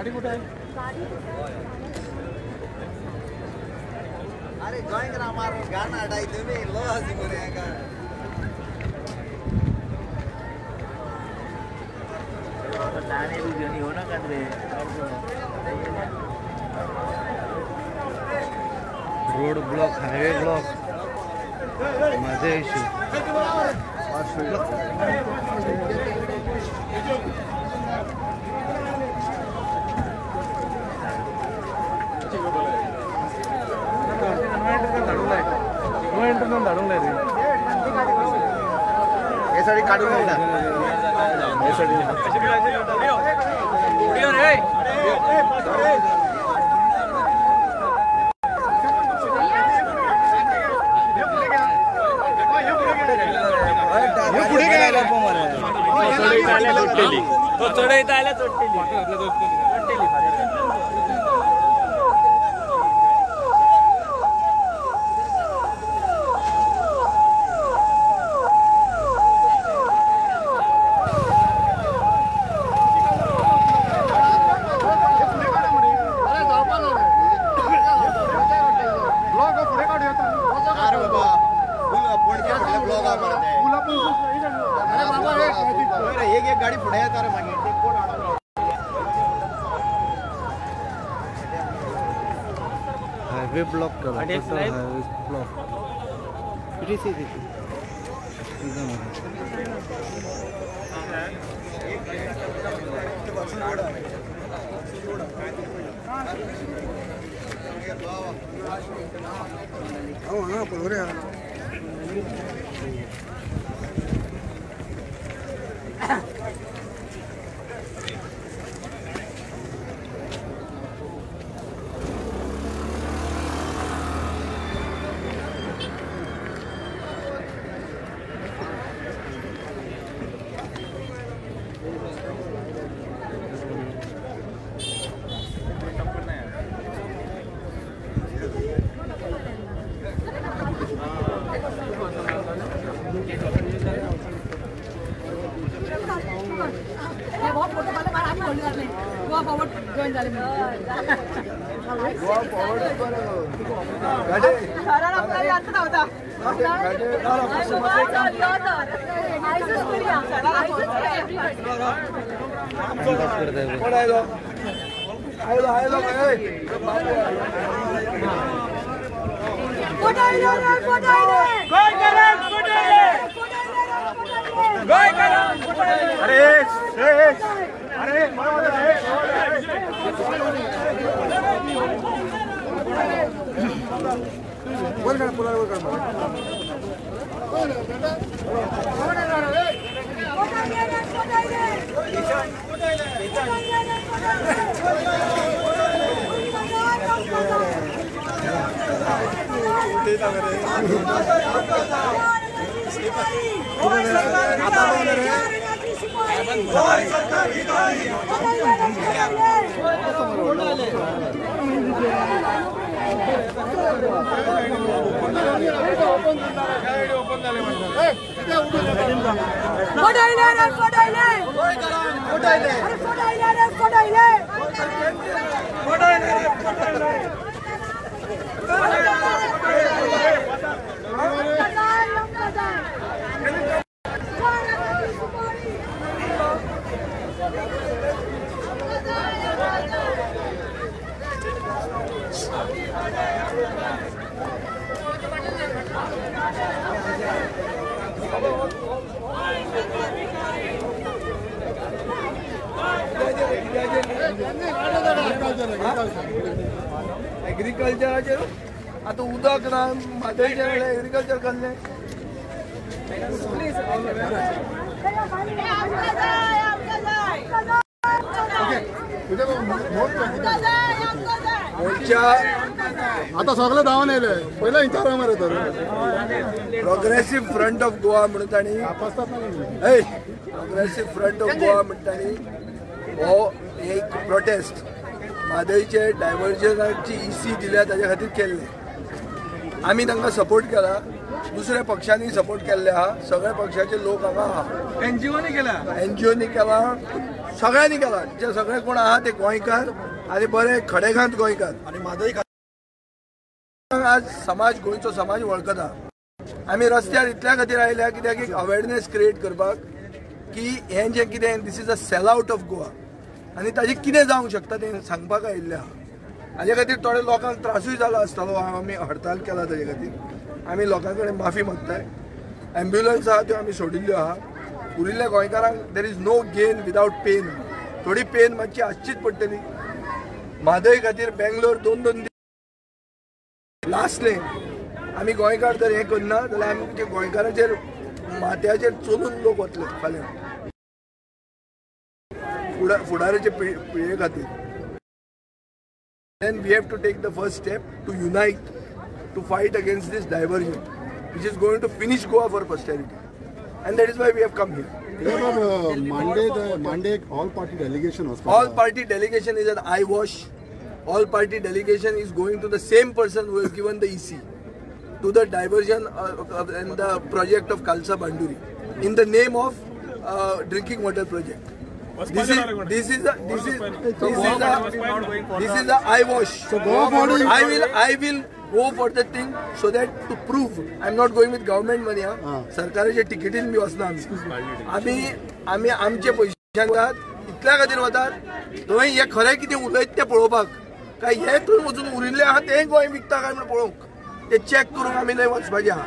गाडी कुठे आहे? अरे जॉईन करा मारो गाना डाई तुम्ही लो हसी कोरे का नाणे बी घेऊन येऊ नका रे. रोड ब्लॉक, हायवे ब्लॉक, माझे इश्यू. हे साडी काढून ना, हे साडी पुढे गेला तो चढ आला चढतेली. एक एक गाडी पुढे येतात रे मागीर ते कोण अडवलो. हायवे ब्लॉक करा, highway block. Goa forward join झाले. गोवा फॉरवर्ड होता. अरे वर काढ, पुरा वर काढ. एग्रीकल्चराचेर आतां उदक ना, म्हादयचेर एग्रीकल्चर कसलें? मोर्चा आता सगळे धांवन येयले, पयले विचारा मरे तर. प्रोग्रेसिव्ह फ्रंट ऑफ गोवा म्हणून तांणी, प्रोग्रेसिव्ह फ्रंट ऑफ गोवा म्हणून तांणी हो एक प्रोटेस्ट म्हादयचे डायवर्जनाची इसी दिल्या ताज्या खातीर केल्ले. आमी तांकां सपोर्ट केला, दुसऱ्या पक्षांनी सपोर्ट केल्ले आहा, सगळ्या पक्षाचे लोक हांगा आहा. एनजीओनी केला, एनजीओनी केला, सगळ्यांनी केला. जे सगळे कोण आहा ते गोंयकार आनी बरे खडेगांत गोंयकार आनी म्हादय आज समाज, गोंयचो समाज वळखता. आमी रस्त्यार इतल्या खातीर आयल्या कित्याक एक अवेरनेस क्रिएट करपाक की हें जें कितें this is a sell out of Goa आनी ताजें कितें जावंक शकता तें सांगपाक आयिल्लें आहा. हाजे खातीर थोडे लोकांक त्रासूय जाला आसतलो. आमी हडताल केला ताजे खातीर आमी लोकां कडेन माफी मागताय. एम्ब्युलन्स आहा त्यो आमी सोडिल्ल्यो आहा. उरिल्ल्या गोंयकारांक there is no gain without pain. थोडी पेन मातशी आसचीच पडटली. म्हादय खातीर बेंगलोर दोन दोन लासले. आमी गोंयकार जर हें करना जाल्यार आमच्या गोंयकाराचेर माथ्याचेर चलून लोक वतले फाल्यां फुडाराचे पिळगे खातीर. Then we have to take the first step to unite to fight against this diversion which is going to finish Goa for posterity, and that is why we have come here. Monday all party delegation. All party delegation is an eye wash. All party delegation is going to the same person who has given the EC to the diversion and the project of Kalsa Banduri in the name of drinking water project. This is a eye wash. So Goa body, I will go for the thing so that to prove I am not going with government money. सरकाराचे तिकेटीन बी वचना आमी. आमी आमचे पयशान वतात, इतल्या खातीर वतात थंय हे खरें कितें उलयत तें पळोवपाक, काय हे थंय वचून उरिल्लें आहा तें गोंय विकता काय म्हूण पळोवंक, ते चॅक करूंक आमी थंय वचपाचें आहा.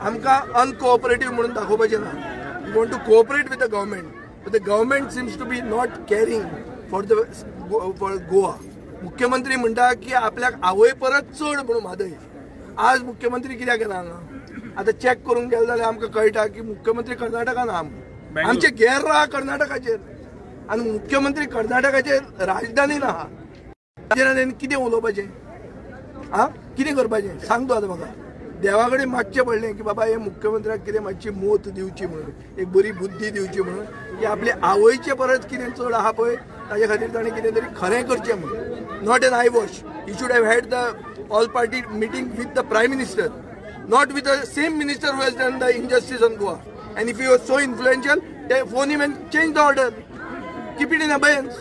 आमकां अनकोऑपरेटीव म्हणून दाखोवपाचें ना. We want to cooperate with the government, but the government seems to be not caring for the for Goa. मुख्यमंत्री म्हणटा की आपल्याक आवय परत चड म्हणून म्हादय. आज मुख्यमंत्री कित्याक येना हांगा? आतां चॅक करूंक गेले जाल्यार आमकां कळटा की मुख्यमंत्री कर्नाटकान आहा. आमचे गेर आहा कर्नाटकाचेर आनी मुख्यमंत्री कर्नाटकाचेर राजधानीन आहा. ताचेर कितें उलोवपाचें, आं कितें करपाचें सांग तूं आतां म्हाका. देवा कडेन मागचें पडलें की बाबा हे मुख्यमंत्र्याक कितें मातशी मोत दिवची म्हणून, एक बरी बुद्धी दिवची म्हणून, की आपले आवयचे परत कितें चड आहा पळय ताजे खातीर ताणें कितें तरी खरें करचें म्हणून. Not an eye wash. He should have had the all party meeting with the prime minister, not with the same minister who has done the injustice on Goa. And if you are so influential, phone him and change the order, keep it in abeyance.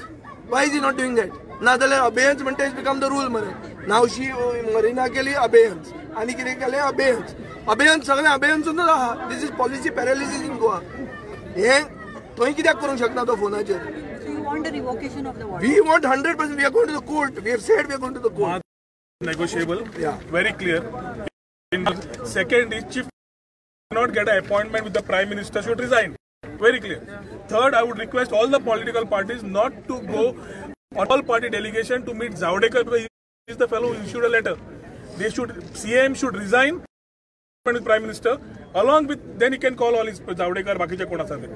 Why is he not doing that? ना जाल्यार अबेयन्स म्हणटा is become the rule मरे. नावशी marina केली अबेयन्स, आनी कितें केलें अबेयन्स, अबेयन्स सगळें अबेयन्सूनच आहा. This is policy paralysis in Goa. हें थंय कित्याक करूंक शकना तो फोनाचेर? We want 100%. We are going to the court. We have said we are going to the court. Negotiable. Yeah. Very clear. Second is chief cannot get an appointment with the prime minister should resign. Very clear. Third, I would request all the political parties not to go on all party delegation to meet Javadekar because he is the fellow who issued a letter. They should, CM should resign with prime minister along with, then he can call all his Javadekar बाकीचे कोण आसा ते.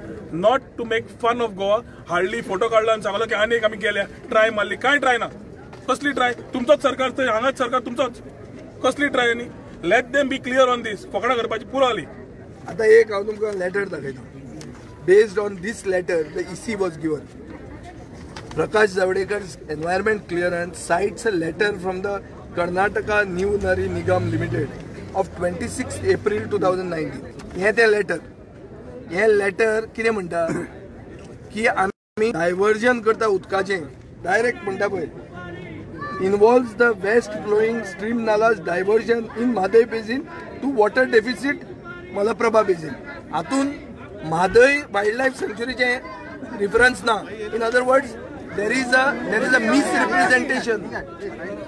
Not to make fun of Goa. Hardly photo काडला आनी सांगलो की आनी एक आमी गेल्या ट्राय मारली. काय ट्राय ना, कसली ट्राय? तुमचोच सरकार, हांगाच सरकार तुमचोच, कसली ट्राय? आनी let them be clear on this. फकडां करपाची पुरो जाली. आतां एक हांव तुमकां लेटर दाखयता. Based on this letter the EC was given. Prakash Javadekar environment clearance cites a letter from the Karnataka New Nari Nigam Limited of 26 April 2019. हें तें लेटर. हें लेटर कितें म्हणटा की आमी डायवर्जन करता उदकाचें, डायरेक्ट म्हणटा पळय, involves the west flowing stream nalas diversion in Mhadei basin to water deficit Malaprabha basin. हातून म्हादय वायल्ड लायफ सँक्च्युरीचें रिफरन्स ना. In other words, there is a misrepresentation.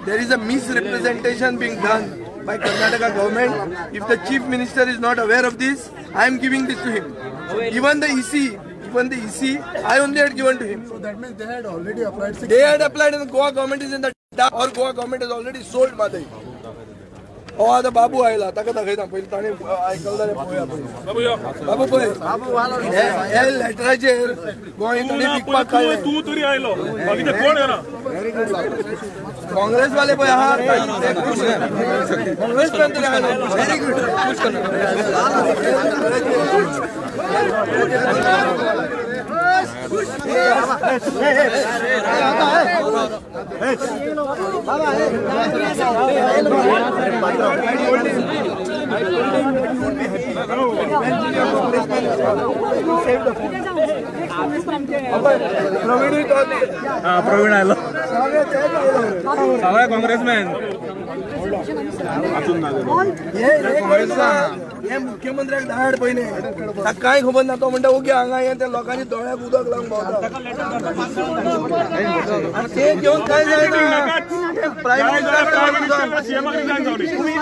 There is a misrepresentation being done by Karnataka government. If the chief minister is not aware of this, I am giving this to him. Even the EC, I only had given to him. So that means they had already applied. They had applied, and Goa government is in the dark, or Goa government has already sold Mhadei. हो आतां बाबू आयला, ताका दाखयता पयलीं. ताणें आयकलां जाल्यार पळोवया पयलीं. बाबू पळय हे लेटराचेर गोंय ताणें विकपाक काडलें. तूं तरी आयलो, बाकीचे कोण येना. काँग्रेस वाले पळय आहा, काँग्रेस तरी आयलो. Very good. प्रवीण आयलो सगळे काँग्रेसमॅन. हे मुख्यमंत्र्याक धाड पयले ताका कांय खबर ना. तो म्हणटा ओके हांगा हे त्या लोकांनी दोळ्याक उदक लावन भोंवता. ते घेवन काय जायना. प्रायम मिनिस्टर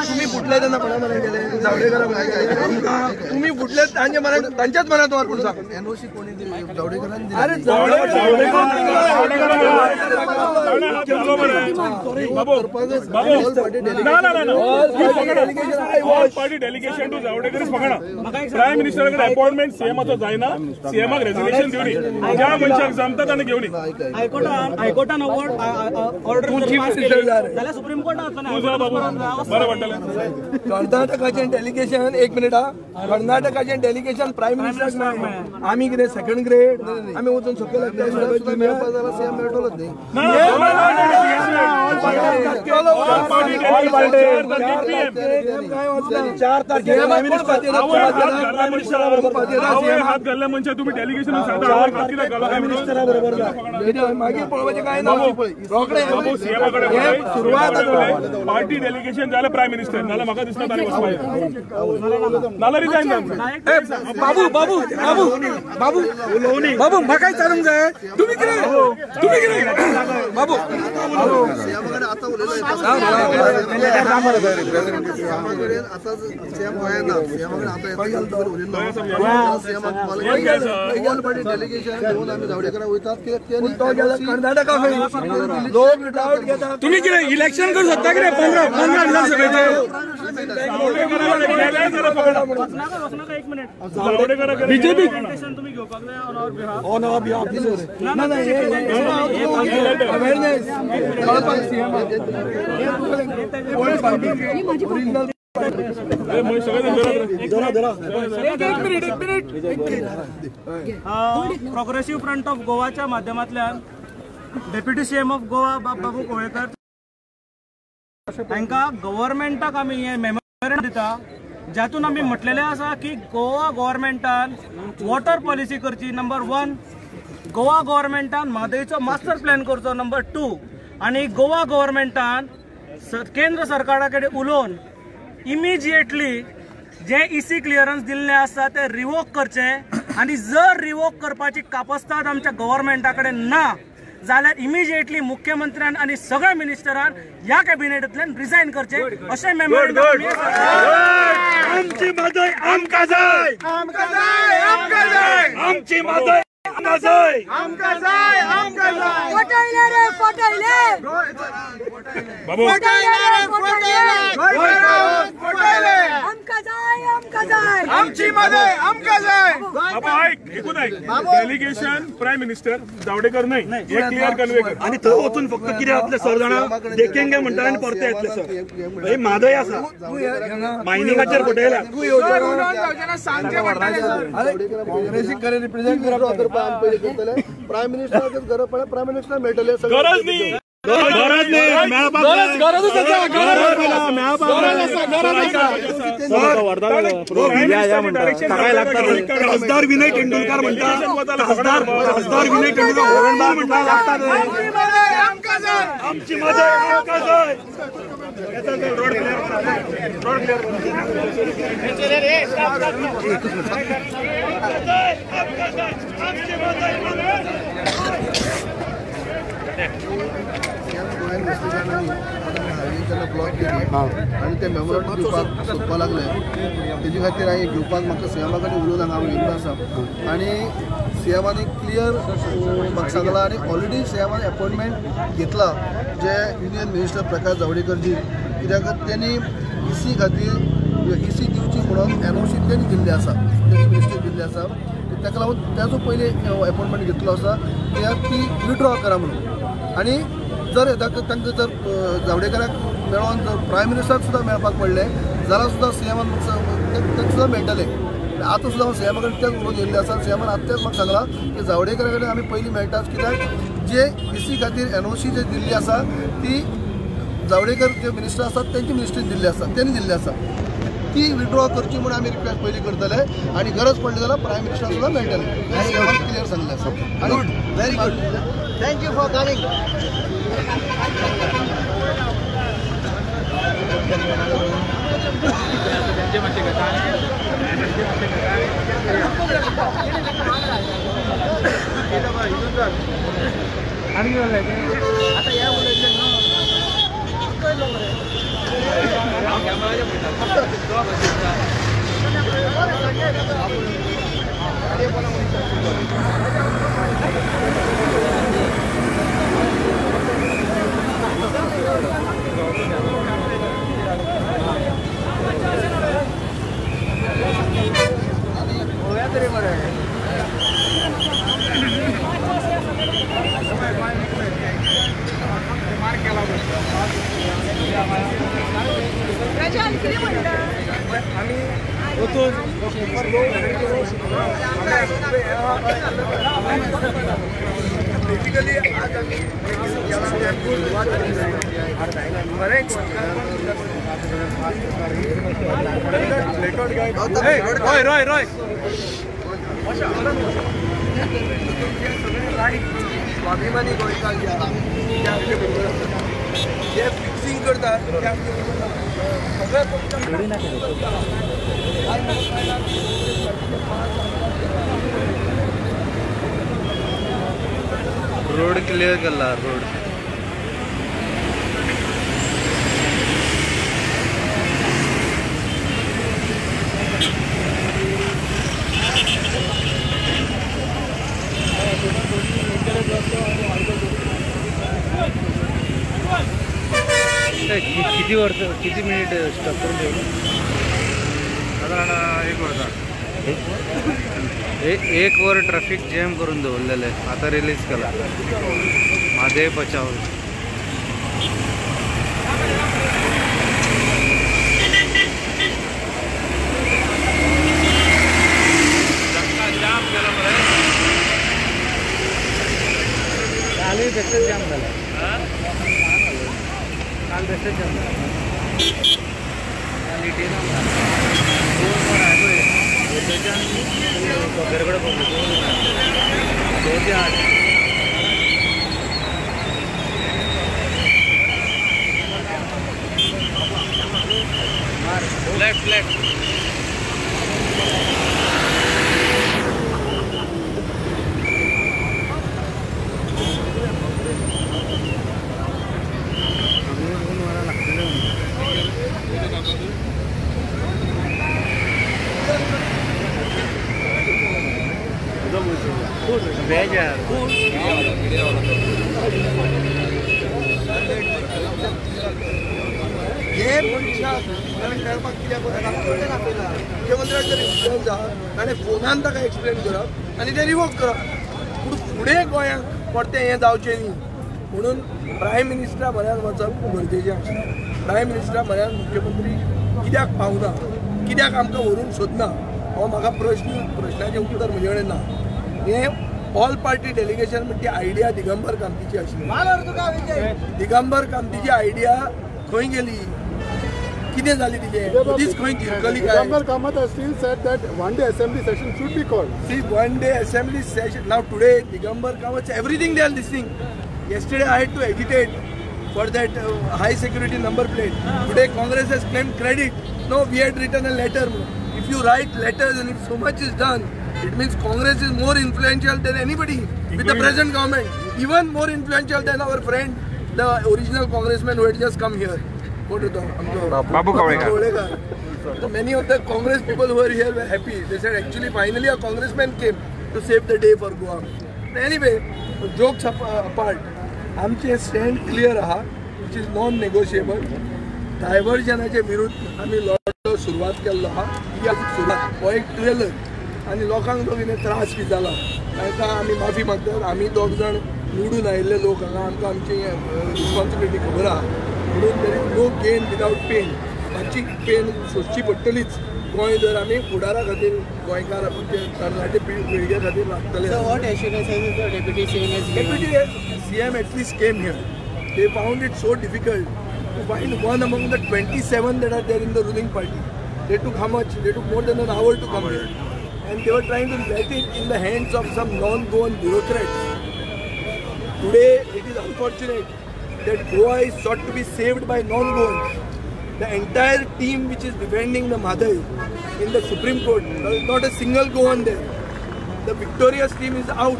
तुमी फुटले तेन्ना कोणा मनात गेले? जावडेकरा तुमी फुटले तांच्या मनात, तांच्याच मनात वार कोण सांग. एनओसी कोणी दिली? जावडेकरान दिली. अरे Javadekar party delegation to Javadekar फकणा प्रायम मिनिस्टर कडेन अपॉइंटमेंट सीएमाचो जायना. सीएमाक रेजिग्नेशन दिवनी. ज्या मनशाक जमता ताणें घेवनी. हायकोर्टान ऑर्डर जाल्यार सुप्रीम कोर्टान बरें पडटलें. कर्नाटकाचें डेलिगेशन, एक मिनिट हा, कर्नाटकाचें डेलिगेशन प्रायम मिनिस्टर आमी कितें सेकंड ग्रेड? आमी वचून सकयल सीएम मेळटलोच न्ही. चार तारखेक हात घाल्ल्या मनशाक तुम्ही डेलिगेशन मागीर पळोवपाचें काय ना. बाबू सीएमा कडेन सुरवात पार्टी डेलिगेशन जाल्यार प्रायम मिनिस्टर नाल्यार म्हाका दिसता ताणें वचपाचें. नाल्यार रिजायन जावंक. बाबू बाबू बाबू बाबू बाबू म्हाकाय चालूंक जाय. तुमी कितें तुमी कितें बाबू सीएमा कडेन आतां उलयलो. आतां सीएम गोंयांत ना. सीएमा कडेन आतां उलयलो. ऑल पार्टी डेलिगेशन घेवन आमी जावडेकराक वयतात. कित्याक कर्नाटका लोक डावट घेता. तुमी कितें इलेक्शन करूं शकता कितें 15 15 विधानसभेचें? BJP awareness progressive front of गोवाच्या माध्यमांतल्यान डेप्युटी सीएम ऑफ गोवा बाबू कोळेकर हांकां गव्हर्मेंटाक आमी हें मेमोरेंडम दिता, जातून आमी म्हटलेलें आसा की गोवा गव्हर्मेंटान वॉटर पॉलिसी करची नंबर 1, गोवा गव्हर्मेंटान म्हादयचो मास्टर प्लॅन करचो नंबर 2, आनी गोवा गव्हर्मेंटान केंद्र सरकारा कडेन उलोवन इमिजिएटली जे इसी क्लियरन्स दिल्लें आसा तें रिवोक करचें, आनी जर रिवोक करपाची कापस्ताद आमच्या गव्हर्मेंटा कडेन ना जाल्यार इमिजिएटली मुख्यमंत्र्यान आनी सगळ्या मिनिस्टरान ह्या कॅबिनेटांतल्यान रिजायन करचें अशें मेमोरेंडम. आमची म्हादय आमकां जाय, आमकां जाय, आमकां जाय, आमची म्हादय आमकां जाय, आमकां जाय, आमकां जाय. फटयले रे फटयले बाबू, फटयले रे फटयले, फटयले, आमकां जाय, आमकां जाय, आमची म्हादय आमकां जाय. बाबू ऐक, एकूच ऐक, डेलिगेशन प्रायम मिनिस्टर जावडेकर न्हय, हे क्लियर कन्वे कर. आनी थंय वचून फक्त कितें जातलें सर जाणा, देखेंगे म्हणटा आनी परते येतले सर. ही म्हादय आसा मायनिंगाचेर फटयल्या. रिप्रेझेंट करप प्रायम मिनिस्टराक गरज पडल्यार प्रायम मिनिस्टर मेळटले. गरज न्ही, गरज न्ही, गरज गरजूच आसा, गरज आसा, गरज आसा. खासदार विनय तेंडुलकर म्हणटा, खासदार खासदार विनय तेंडुलकर म्हणटा लागतात आमची म्हादय आमकां जाय. Road clear. गोंयांत वसले कारणान हायवे जेन्ना ब्लॉक केली आनी ते मेमोरंडम दिवपाक सोदपाक लागले, तेजे खातीर हांवें घेवपाक म्हाका सीएमा कडेन उलोवन हांगा हांव येयल्लो आसा. आनी सीएमानी क्लियर म्हाका सांगलां आनी ऑलरेडी सीएमान अपॉयंटमेंट घेतला जे युनियन मिनिस्टर प्रकाश जावडेकर जी, कित्याक तेणी इसी खातीर इसी दिवची म्हणून एनओसी तेणी दिल्ली आसा, तेणी मिनिस्टर दिल्ली आसा. ताका लागून ताजो पयलीं अपॉयंटमेंट घेतलो आसा कित्याक ती विड्रॉ करा म्हणून. आनी जर तांकां जर जावडेकराक मेळोन जर प्रायम मिनिस्टराक सुद्दां मेळपाक पडलें जाल्यार सुद्दां सीएमान तांकां सुद्दां मेळटलें. आतां सुद्दां हांव सीएमा कडेन तेच उलोवन येयल्लें आसा. सीएमान आत्ताच म्हाका सांगलां की जावडेकरा कडेन आमी पयलीं मेळटात, कित्याक जे इसी खातीर एनओसी जे दिल्ली आसा ती जावडेकर जे मिनिस्टर आसात तेंची मिनिस्ट्रीन दिल्ली आसा, तेणी दिल्ली आसा. ती विड्रॉ करची म्हूण आमी रिक्वेस्ट पयलीं करतले आनी गरज पडली जाल्यार प्रायम मिनिस्टर सुद्दां मेळटले. सीएमान क्लियर सांगलें आसा. आनी very good, thank you for coming. Basically आज आमी रॉय रॉय रॉय स्वाभिमानी गोंयकार जे आसा ते आमचे बरोबर आसा, जे फिक्सिंग करतात ते आमचे बरोबर आसा. सगळे रोड क्लियर केला रोड. किती वर्ष किती मिनिट स्टॉप करून ठेवलं? साधारण एक वर. एक वर ट्रॅफिक जॅम करून दवरलेलं आहे. आता रिलीज केला म्हादय बचाव. जाम केला मरे कालूय बेस्टच जाम झाला. काल बेस्टच जाम झाला. काल इथे जाम झाला. 2 वर आहे घरकडे पोहोचलो 2 ते 8. Left left हे मनशाक नवीन मेळपाक कित्याक वता मुख्यमंत्र्याक जर इन्फ्लुयन्स आहा ताणें फोनान ताका एक्सप्लेन करप आनी तें रिवोक करप. पूण फुडें गोंयांक परतें हें जावचें न्ही म्हणून प्रायम मिनिस्टरा म्हऱ्यान वचप खूब गरजेचें आशिल्लें. प्रायम मिनिस्टरा म्हऱ्यान मुख्यमंत्री कित्याक पावना, कित्याक आमकां व्हरून सोदना, हो म्हाका प्रश्नाचें उत्तर म्हजे कडेन ना. हें ऑल पार्टी डेलिगेशन म्हणजे ती आयडिया दिगंबर कामतीची आशिल्ली. दिगंबर कामतीची आयडिया खंय गेली, कितें जाली तिचें, मदींच खंय जिरकली काय? Digambar Kamat has still said that one day assembly session should be called. See, one day assembly session. Now today Digambar Kamat, everything they are listening. Yesterday I had to agitate for that high security number plate. Today Congress has claimed credit. No, we had written a letter. If you write letters and if so much is done, it means Congress is more influential than anybody with the present government. Even more influential than our friend, the original congressman who had just come here. Babu Kavlekar. So many of the Congress people who were here were happy. They said actually finally a congressman came to save the day for Goa. Anyway, jokes apart, आमचे stand clear आहा, which is non negotiable. डायवर्जनाचे विरुद्ध आमी लढो सुरवात केल्लो आहा. ही सुरवात, हो एक ट्रेलर आनी लोकांक जो कितें त्रास बी जाला तांकां आमी माफी मागतात. आमी दोग जाण निवडून आयिल्ले लोक हांगा, आमकां आमची रिस्पॉन्सिबिलिटी खबर आहा. म्हणून there is no gain without pain. मातशी पेन सोंसची पडटलीच. गोंय जर आमी फुडारा खातीर गोंयकार तरणाटे पिळगे खातीर लागतले. Deputy CM at least came here. They found it so difficult to find one among the 27 that are there in the ruling party. They took how much? They took more than an hour to come here. And they were trying to let it in the hands of some non-Goan bureaucrats. Today, it is unfortunate that Goa is sought to be saved by non-Goans. The entire team which is defending the Mhadei in the Supreme Court, there is not a single Goan there. The victorious team is out.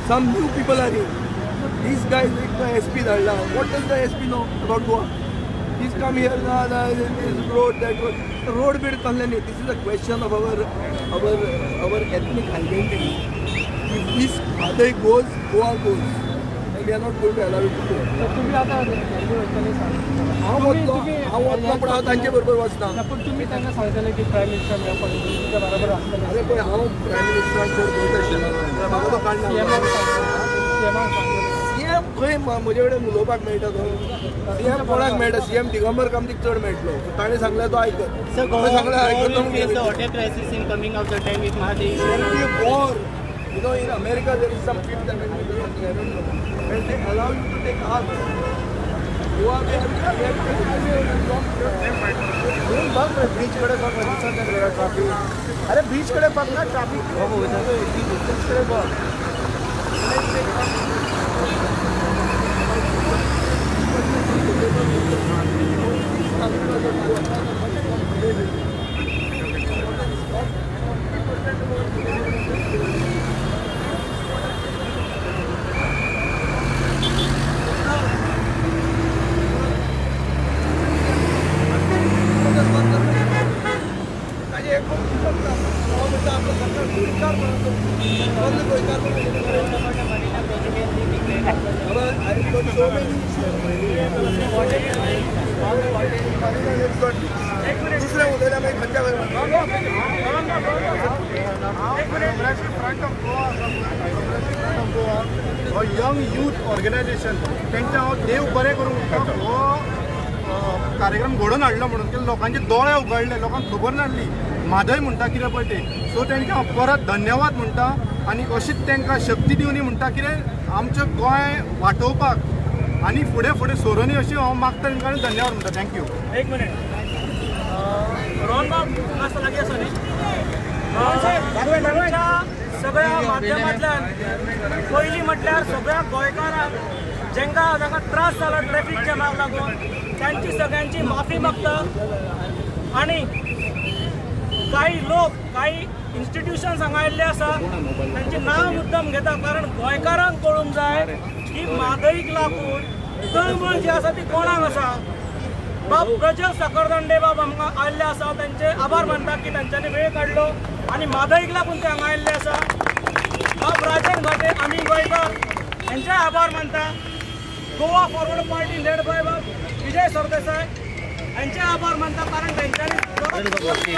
Some new people are in. So these guys like the SP Dalla. What does the SP know about Goa? He's come here, this road, that road. The road bit कसलें. This is a question of our ethnic identity. If this Mhadei goes, Goa goes. And we are not going to allow it to go. तुम्ही आता हांव वतलो, हांव वतलो, पूण हांव तांचे बरोबर वचना. पूण तुमी तांकां सांगतले की प्रायम मिनिस्टर मेळपाक तुमच्या बरोबर आसतले. अरे पळय, हांव प्रायम मिनिस्टराक चड पळयत आशिल्लो, म्हाका तो काडना. सीएम खंय म्हजे कडेन उलोवपाक मेळटा तो? सीएम कोणाक मेळटा? सीएम दिगंबर कामतीक चड मेळटलो. ताणें सांगल्यार तो आयकत. सांगल्यार आयकत. War. You know, in America there is some Fifth Amendment or something, I don't know. And they allow you to take arms. Goa, we have bridge कडे बघ, ट्रॅफिक. अरे ब्रिज कडे बघ ना, ट्रॅफिक. ब्रिज कडे बघ. दुसऱ्या उलयल्या मागीर खंयच्या फ्रंट ऑफ गोवा, हो यंग यूथ ऑर्गनायझेशन, तेंच्या हांव देव बरें करूं हो कार्यक्रम घडोवन हाडलो म्हणून, की लोकांचे दोळे उगडले, लोकांक खबर नासली म्हादय म्हणटा कितें पळय तें. सो तेंकां हांव परत धन्यवाद म्हणटा आनी अशीच तेंकां शक्ती दिवनी म्हणटा कितें आमचें गोंय वाटोवपाक आनी फुडें फुडें सोरोनी अशी हांव मागता तेंकां आनी धन्यवाद म्हणटा. Thank you. एक मिनिट, रोहन बाब हांगा लागीं आसा न्ही? रोहन साहेब, सगळ्या माध्यमांतल्यान पयलीं म्हटल्यार सगळ्या गोंयकारांक जेंका जांकां त्रास जाला ट्रॅफिक जॅमाक लागून तांची सगळ्यांची माफी मागता. आनी काही लोक, काही इन्स्टिट्युशन्स हांगा आयिल्ले आसा तांचें नांव मुद्दम घेता, कारण गोंयकारांक कळूंक जाय की म्हादईक लागून तळमळ जी आसा ती कोणाक आसा. बाब प्रजल साखरदांडे बाब आमकां आयिल्ले आसा, तांचे आभार मानता की तांच्यांनी वेळ काडलो आनी म्हादईक लागून ते हांगा आयिल्ले आसा. बाब राजन घाटे, आमी गोंयकार, हेंचे आभार मानता. Goa Forward Party led by बाब विजय सरदेसाय हेंचे आभार मानता, कारण तांच्यांनी रोहन खंवटे.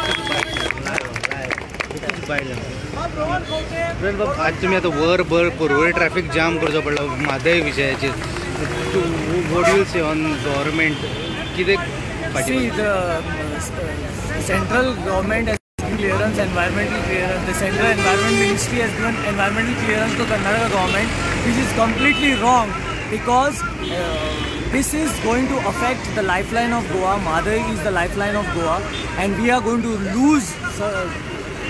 आज तुमी आतां वरभर पर्वरी ट्रॅफिक जाम करचो पडलो म्हादय विशयाचेर. What you say on government? कितें? See, the central government has given clearance, environmental clearance. The central environment ministry has given environmental clearance to Karnataka government, which is completely wrong, because this is going to affect the lifeline of Goa. Mhadei is the lifeline of Goa, and we are going to lose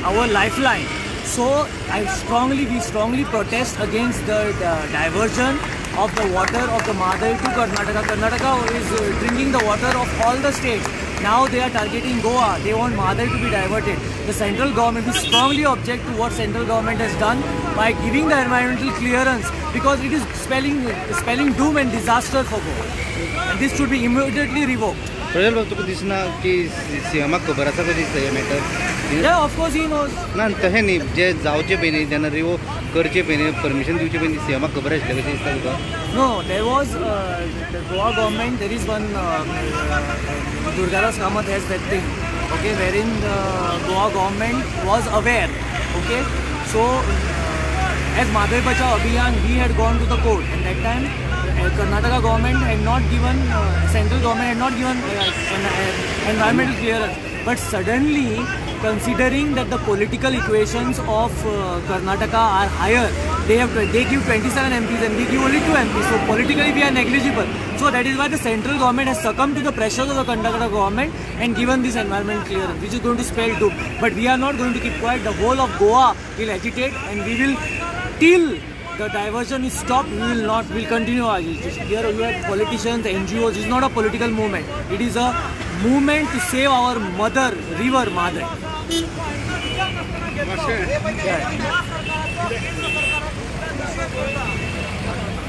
our lifeline. So we strongly protest against the diversion of the water of the Mhadei to Karnataka. Karnataka is drinking the water of all the states. Now they are targeting Goa. They want Mhadei to be diverted. The central government, we strongly object to what central government has done by giving the environmental clearance, because it is spelling doom and disaster for Goa. And this should be immediately revoked. Prajal बाब, तुका दिसना की सीएमाक खबर आसा कशें दिसता हें matter? Yeah, of course he knows. ना तशें न्ही, जे जावचे पयलीं जेन्ना रिवोक करचे पयलीं, परमिशन दिवचे पयलीं सीएमाक खबर आशिल्लें कशें दिसता तुका? No, there was the Goa government, there is one Durgadas Kamath has that thing, okay, wherein the Goa government was aware, okay. So as Mhadei Bachao Abhiyan, we had gone to the court, and that time Karnataka government had not given, central government had not given environmental clearance. But suddenly, considering that the political equations of Karnataka are higher They give 27 MPs and we give only 2 MPs. So politically we are negligible. So that is why the central government has succumbed to the pressures of the Karnataka government and given this environment clearance, which is going to spell doom. But we are not going to keep quiet. The whole of Goa will agitate, and we will, till the diversion is stopped, we will not, we will continue our agitation. Here you have politicians, NGOs. It is not a political movement. It is a movement to save our mother river Mhadei.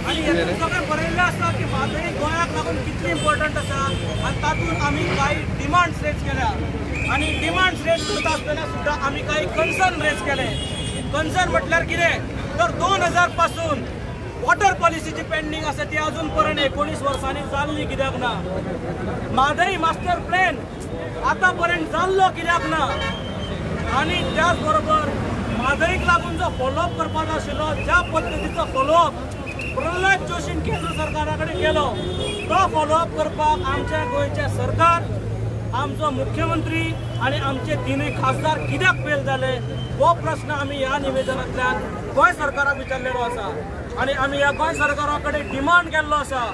आनी सगळें बरयल्लें आसा की म्हादय गोंयाक लागून कितली important आसा आनी तातूंत आमी कांय डिमांड्स रेज केल्या आनी डिमांड्स रेज करता आसतना सुद्दां आमी कांय कन्सर्न रेज केले. कन्सर्न म्हटल्यार कितें तर 2000 पासून वॉटर पॉलिसीची पेंडींग आसा ती अजून पर्यंत 19 वर्सांनी जाल्ली कित्याक ना. म्हादय मास्टर प्लॅन आतां पर्यंत जाल्लो कित्याक ना. आनी त्याच बरोबर म्हादयक लागून जो फॉलोअप करपाचो आशिल्लो, ज्या पद्दतीचो फॉलोअप प्रल्हाद जोशीन केंद्र सरकारा कडेन केलो तो फॉलोअप करपाक आमच्या गोंयचें सरकार, आमचो मुख्यमंत्री आनी आमचे तिनूय खासदार कित्याक फेल जाले हो प्रश्न आमी ह्या निवेदनांतल्यान गोंय सरकाराक विचारलेलो आसा. आनी आमी ह्या गोंय सरकारा कडेन डिमांड केल्लो आसा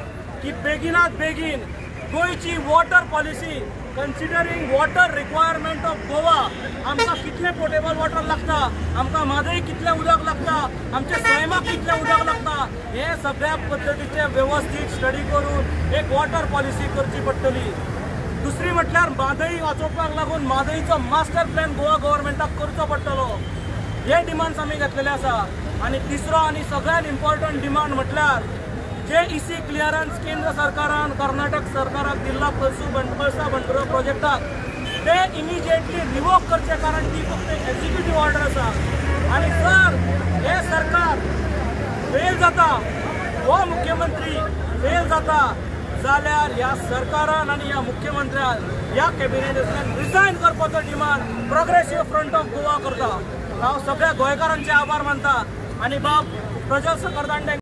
की बेगिनात बेगीन गोंयची water policy considering water requirement of Goa, आमकां कितलें पोर्टेबल वॉटर लागता, आमकां म्हादय कितलें उदक लागता, आमच्या सैमाक कितलें उदक लागता, हे सगळ्या पद्दतीचे वेवस्थीत स्टडी करून एक वॉटर पॉलिसी करची पडटली. दुसरी म्हटल्यार म्हादय वाचोवपाक लागून म्हादयचो मास्टर प्लॅन गोवा गव्हर्मेंटाक करचो पडटलो. हे डिमांड्स आमी घेतलेले आसा. आनी तिसरो आनी सगळ्यात इम्पॉर्टंट डिमांड म्हटल्यार जे इसी क्लियरन्स केंद्र सरकारान कर्नाटक सरकाराक दिल्ला कळसा भंडुरा प्रोजेक्टाक ते इमिजिएटली रिवोक करचे, कारण ती फक्त एक्झिक्युटीव ऑर्डर आसा. आनी जर हे सरकार फेल जाता, हो मुख्यमंत्री फेल जाता जाल्यार ह्या सरकारान आनी ह्या मुख्यमंत्र्यान ह्या कॅबिनेटांतल्यान रिजायन करपाचो demand progressive front of Goa करता. हांव सगळ्या गोंयकारांचे आभार मानता आनी बाब प्रजल सकरदांडे.